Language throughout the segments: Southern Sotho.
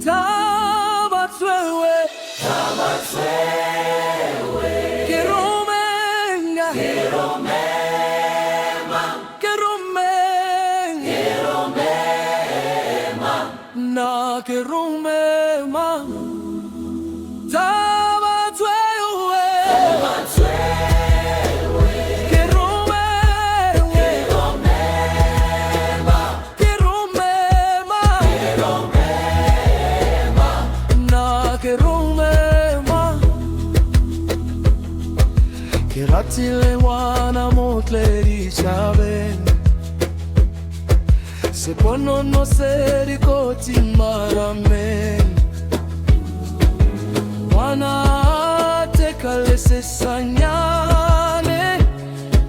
Thaba tshweu. Thaba tshweu. Ke romenga. Ke romema. Ke romeng. Ke romema. Na ke romema. Thaba tshweu. Thaba tshweu. Ke romeng. Ke romema. Ke romema. Ke romema. Na ke romema. Ke ratile ngwana motle ditjhabeng. Seponono se dikoti marameng. Ngwana teka le sesanyane.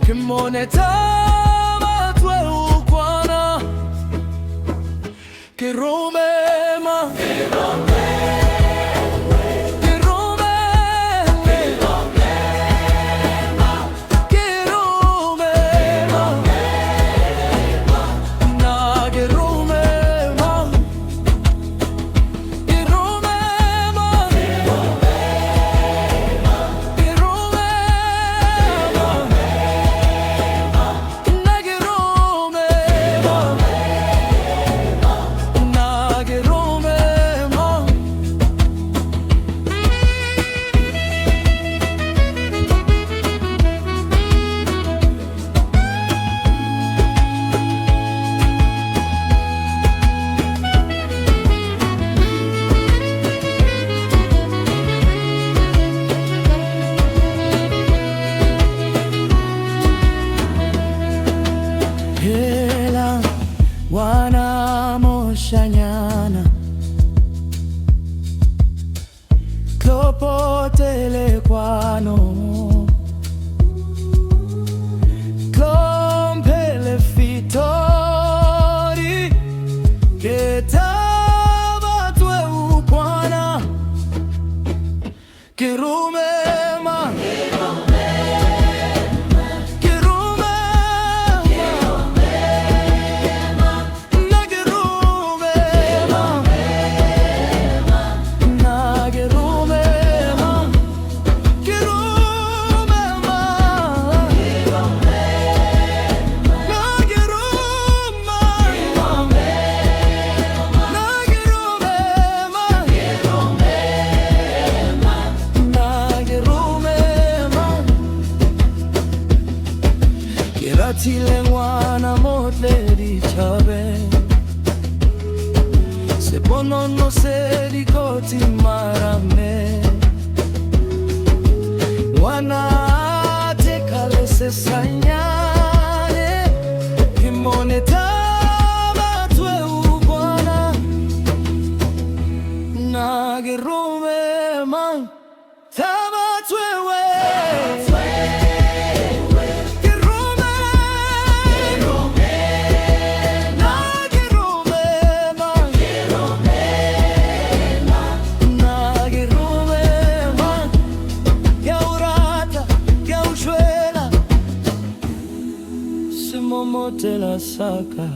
Ke mone thaba tshweu kwana. Ke romema. Ke romema. Ke romema. Na ke romema. Ke romema. Ke romema. Na ke romema. Na ke romema. Hela ngwana moshanyana, tlo potele kwano, tlo mphele fitori. Ke thaba tshweu kwana. Ke romema. Ke romema. Na ke romema. Na ke romema. Ke romema. Na ke romema. Na ke romema. Na ke romema. Ke ratile ngwana motle ditjhabeng. Seponono se dikoti marameng. Ngwana teka le sesanyane. Ke mone thaba tshweu kwana. Na ke romema. Thaba tshweu. Ke romema. Na ke romema. Na ke romema. Ke a o rata, ke a o shwela. Semomotela sa ka.